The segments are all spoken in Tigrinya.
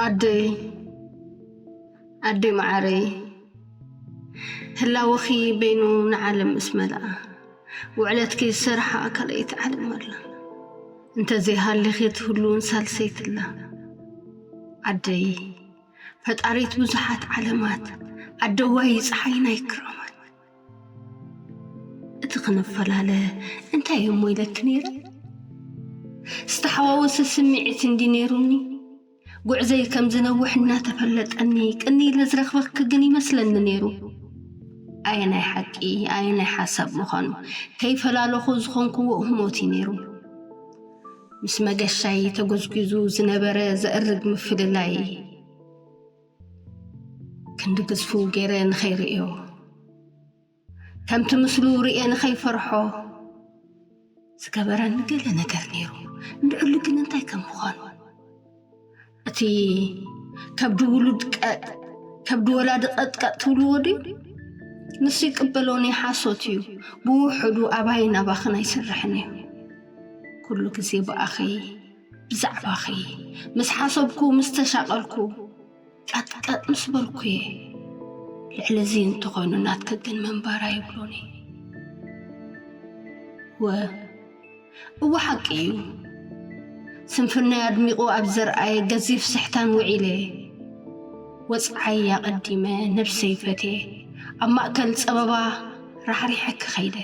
ኣደይ፣ ኣደይ መዓረይ፣ ህላወኺ በይኑ ንዓለም ምስ መልኣ፣ ውዕለትኪ ዝሰርሓ ካልኣይቲ ዓለም ኣላ። እንተዘይሃሊኺ ትህልውን ሳልሰይቲ ኣላ። ኣደይ፣ ፈጣሪት ብዙሓት ዓለማት፣ ኣደዋይ ጸሓይ ናይ ክራማት። እቲ ክንፈላለ እንታይ እሞ ኢለኪ ነይረ? ዝተሓዋወሰ ስምዒት እንዲ ነይሩኒ። ጉዕዘይ ከም ዝነውሕ እናተፈለጠኒ፣ ቅኒ ኢለ ዝረኽበኪ ግን ይመስለኒ ነይሩ። ኣየናይ ሓቂ፣ ኣየናይ ሓሳብ ምዃኑ ከይፈላለኹ ዝኾንክዎ ህሞት እዩ ነይሩ። ምስ መገሻይ ተጎዝጒዙ ዝነበረ ዘእርግ ምፍልላይ ክንዲ ግዝፉ ገይረ ንኸይርእዮ፣ ከምቲ ምስሉ ርእየ ንኸይፈርሖ ዝገበረኒ ገለ ነገር ነይሩ። እንድዕሉ ግን እንታይ ከም ምዃኑ፣ እቲ ከብዲ ውሉድ ቀጥ፣ ከብዲ ወላዲ ቀጥቀጥ ትብልዎ ድዩ? ንሱ ይቅበሎኒ ሓሶት እዩ። ብውሕዱ ኣባይን ኣባኽን ኣይሰርሕን እዩ። ኩሉ ግዜ ብኣኺ፣ ብዛዕባኺ ምስ ሓሰብኩ፣ ምስ ተሻቐልኩ፣ ቀጥቀጥ ምስ በልኩ እየ። ልዕሊ እዚ እንተኾይኑ ናትኪ ግን ምንባር ኣይብሎን እዩ። ወ፣ እወ ሓቂ እዩ። ስንፍናይ ኣድሚቑ ኣብ ዘርኣየ ገዚፍ ስሕታን ውዒለ። ወጽዓይ ኣቐዲመ ነብሰይ ፈትየ፣ ኣብ ማእከል ጸበባ ራሕሪሐኪ ኸይደ።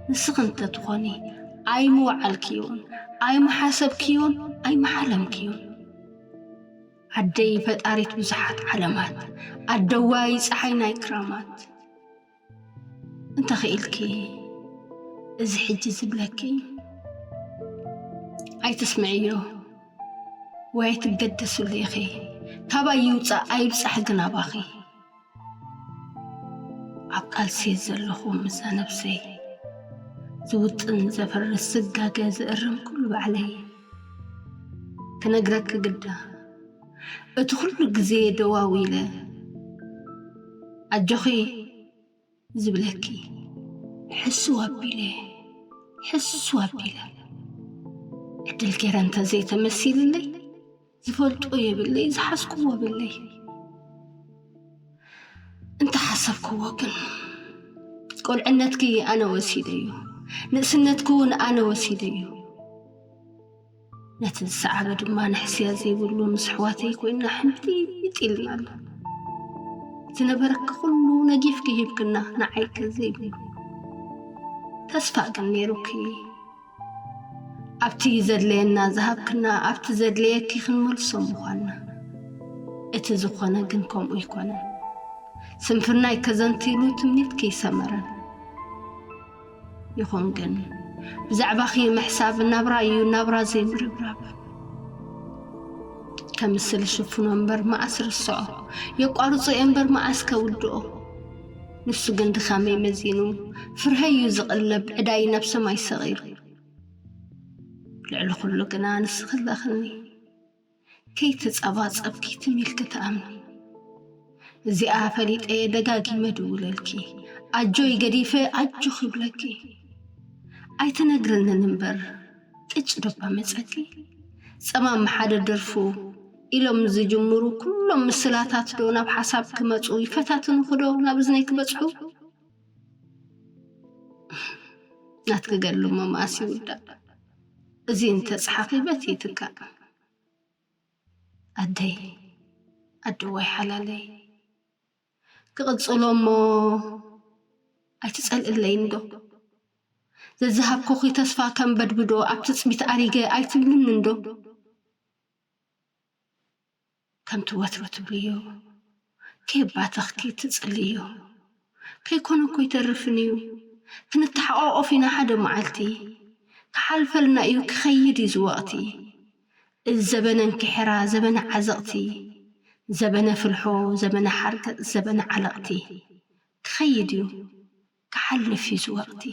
ንስኺ እንተትኾኒ፣ ኣይምወዓልክዮን፣ ኣይምሓሰብክዮን፣ ኣይምሓለምክዮን። ኣደይ ፈጣሪት ብዙሓት ዓለማት፣ ኣደዋይ ጸሓይ ናይ ክራማት። እንተኽኢልኪ፣ እዚ ሕጂ ዝብለኪ ኣይትስምዕዮ ወይ ኣይትገደስሉ ኢኺ። ካባይ ይውጻእ ኣይብጻሕ ግን ኣባኺ። ኣብ ቃልሲ ዘለኹ ምስዛ ነብሰይ ዝውጥን ዘፈርስ ዝጋገ ዝእርም ኩሉ ባዕለይ። ክነግረኪ ግዳ፣ እቲ ኩሉ ግዜ ደዋዊለ ኣጆኺ ዝብለኪ ሕስው ኣቢለ፣ ሕስው ኣቢለ። ዕድል ገይረ እንተዘይተመሲልለይ፣ ዝፈልጦ የብለይ፣ ዝሓዝክዎ የብለይ። እንተሓሰብክዎ ግን፣ ቁልዕነትኪ ኣነ ወሲደዮ፣ ንእስነትኪ እውን ኣነ ወሲደዮ። ነቲ ዝሰዓበ ድማ ንሕስያ ዘይብሉ ምስ ኣሕዋተይ ኮይንና ሕንጢጥ ኢልና ኣሎ። ዝነበረኪ ኩሉ ነጊፍኪ ሂብክና፣ ንዓይከ ዘይብሉ። ተስፋ ግን ነይሩኪ። ኣብቲ ዘድለየና ዝሃብክና፣ ኣብቲ ዘድለየኪ ክንመልሶ ምዃንና። እቲ ዝኾነ ግን ከምኡ ኣይኮነን። ስንፍናይ ከዘንቲሉ ትምኒትኪ ኣይሰመረን። ይኹን ግን፣ ብዛዕባኺ ምሕሳብ ናብራ እዩ፣ ናብራ ዘይምርብራብ። ከምስል ሽፍኖ እምበር መኣስ ርስዖ፣ የቋርጾ እየ እምበር መኣስ ከውድኦ። ንሱ ግን ድኻመይ መዚኑ፣ ፍርሀይ እዩ ዝቕለብ፣ ዕዳይ ናብ ሰማይ ሰቒሉ። ልዕሊ ኩሉ ግና ንስኺ ኣለኽኒ። ከይተጸባጸብኪ ትም ኢልኪ ትኣምኒ። እዚኣ ፈሊጠ ደጋጊመ ድውለልኪ፣ ኣጆይ ገዲፈ ኣጆኺ ይብለኪ። ኣይትነግርንን እምበር ቅጭ ዶባ መጸኪ። ጸማም ሓደ ደርፉ ኢሎም ዝጅምሩ ኩሎም ምስላታት ዶ ናብ ሓሳብ ክመጹ ይፈታትኑኺ ዶ ናብ እዝነይ ክበጽሑ? ናትኪ ገድሊ እሞ መኣስ ይውዳእ? እዚ እንተጽሓኺ በቲ ይትካእ። ኣደይ፣ ኣደዋይ ሓላለይ፣ ክቕጽሎ እሞ ኣይትጸልእለይ እንዶ? ዘዝሃብኩኺ ተስፋ ከም በድብዶ ኣብ ትጽቢት ኣሪገ ኣይትብልኒ እንዶ? ከምቲ ወትሩ ትብልዮ፣ ከየባተኽኪ ትጽልዮ፣ ከይኮነ እኮ ኣይተርፍን እዩ። ክንተሓቋቆፍ ኢና ሓደ መዓልቲ። ክሓልፈልና እዩ፣ ክኸይድ እዩ እዚ ወቕቲ። እዚ ዘበነ እንክሕራ፣ ዘበነ ዓዘቕቲ፣ ዘበነ ፍልሖ፣ ዘበነ ሓርገጽ፣ ዘበነ ዓለቕቲ። ክኸይድ እዩ፣ ክሓልፍ እዩ እዚ ወቕቲ።